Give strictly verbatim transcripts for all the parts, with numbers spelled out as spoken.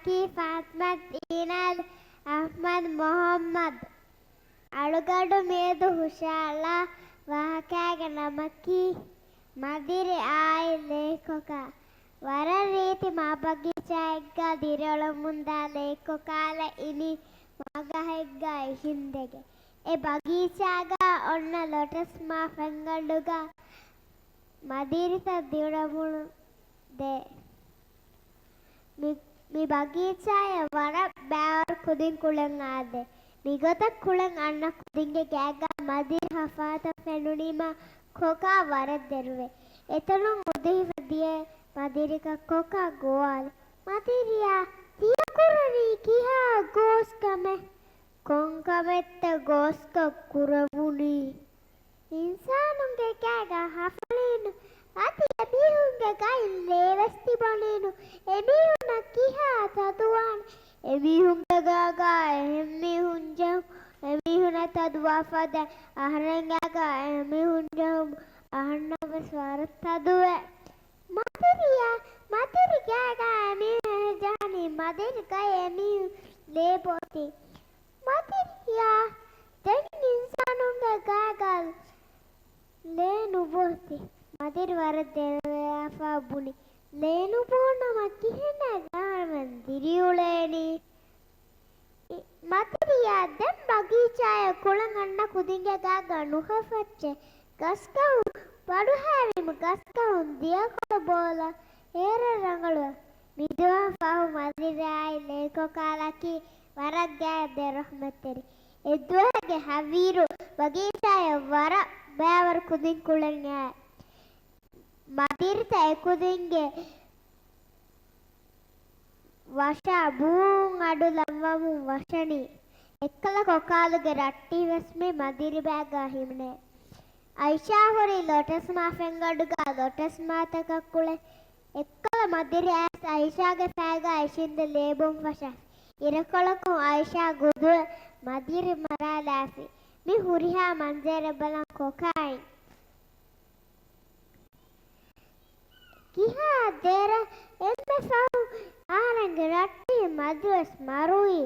އަންނައަކީ ފާތިމަތު އީނާލް އަޙްމަދު މުޙައްމަދު. އަޅުގަނޑު މިއަދު ހުށަހަޅާ ވާހަކައިގެ ނަމަކީ، މަދިރި އާއި ލޭކޮކާ. ވަރަށް ރީތި މާބަގީޗާއެއްގަ ދިރިއުޅެމުންދާ ލޭކޮކާލަ އިނީ މާގަހެއްގަ އިށިނދެގެން. އެ ބަގީޗާގަ އޮންނަ ލޮޓަސް މާ ފެންގަނޑުގަ މަދިރިތައް ދިރިއުޅެމުން ދޭ. މި، މި ބަގީޗާއަށް ވަރަށް ބައިވަރު ކުދިން ކުޅެން އާދޭ. މިގޮތަށް ކުޅެން އަންނަ ކުދިންގެ ގާގަ މަދިރި ހަފާތައް ފެނުނީމަ ކޮކާ ވަރަށް ދެރުވޭ. އެތަނުން އުދުހިފަ ދިޔަ މަދިރިގަ ކޮކާ ގޮވާލި. މަދިރިއާ، ތިޔަ ކުރަނީ ކިހާ ގޯސް ކަމެއް؟ ކޮން ކަމެއްތަ ގޯސްކަން ކުރެވުނީ؟ އިންސާނުންގެ ގާގަ ހަފަލީނު، އަދި އެމީހުންގެ ގައިން ލޭވެސް ތިބަނީނު. އެމީހުންނަށް ކިހާ ތަދުވާނެ؟ އެމީހުންގެ ގާގަ އެހެން މީހުން ޖެހުން، އެމީހުންނަށް ތަދުވާ ފަދަ އަހަރެން ގާގަ އެމީހުން ޖެހުން، އަހަންނަށް ވެސް ވަރަށް ތަދުވޭ. މަދިރިއާ، މަދިރި ގާގަ އެމީހުން ޖަހަނީ، މަދިރި ގައި އެމީހުން ލޭބޯތި. މަދިރިއާ، ދެން އިންސާނުންގެ ގާގަ ލޭ ނުބޯތި. މަދިރި ވަރަށް ދެރަވެފަ ބުނި. ލޭ ނުބޯ ނަމަ ކިހިނެއް އަހަރެމެން ދިރިއުޅޭނީ؟ މަދިރިއާ، ދެން ބަގީޗާއަށް ކުޅެން އަންނަ ކުދިންގެ ގާގަ ނުހަފައްޗޭ. ގަސްގަހުން ބަޑުހައިވީމަ ގަސްގަހުން ދިޔަކޮޅު ބޯލަ އޭރަށް ރަނގަޅުވޭ. މިދުވަހަށް ފަހު މަދިރިއާއި ލޭކޮކާލަކީ ވަރަށް ގާތް ދެރަހްމަތްތެރި. އެދުވަހުގެ ހަވީރު ބަގީޗާއަށް ވަރަށް ބައިވަރު ކުދިން ކުޅެން އައި. މަދިރިތައް އެކުދިންގެ ވަށާ ބޫން އަޑު ލައްވަމުން ވަށަނީ. އެއްކަލަ ކޮކާލުގެ ރައްޓި ވެސް މި މަދިރި ބާގަ ހިމެނޭ. އައިޝާ ހުރީ ލޮޓަސް މާ ފެންގަނޑުގަ ލޮޓަސް މާތަކަށް ކުޅެ. އެއްކަލަ މަދިރި އައިސް އައިޝާގެ ފައިގަ އިށިނދެ ލޭބުން ފަށާފި. އިރަކޮޅަކުން އައިޝާ ގުދުވެ މަދިރި މަރާލާފި. މި ހުރިހާ މަންޒަރެއް ބަލަން ކޮކާއިން ކިހާ ދެރަ އެންމެ ފަހު އަހަރެންގެ ރައްޓެހި މަދުވެސް މަރުވީ.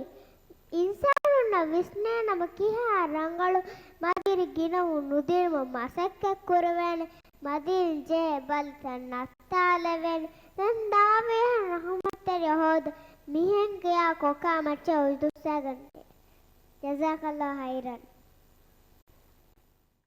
އިންސާނުންނަށް ވިސްނޭނަމަ ކިހާ ރަނގަޅު މަދިރި ގިނަވުން ނުދިނުމަށް މަސައްކަތް ކުރެވޭނެ. މަދިރިން ޖެހޭ ބަލިތައް ނައްތާލެވޭނެ. ދެން ދާވިހަން ރަހުމަތްތެރި ހޯދަ މިހެން ގެޔާ ކޮކާ މައްޗަށް އުދުއްސަގަންނޭ. ޖަޒާކައްލާހު ހައިރަން.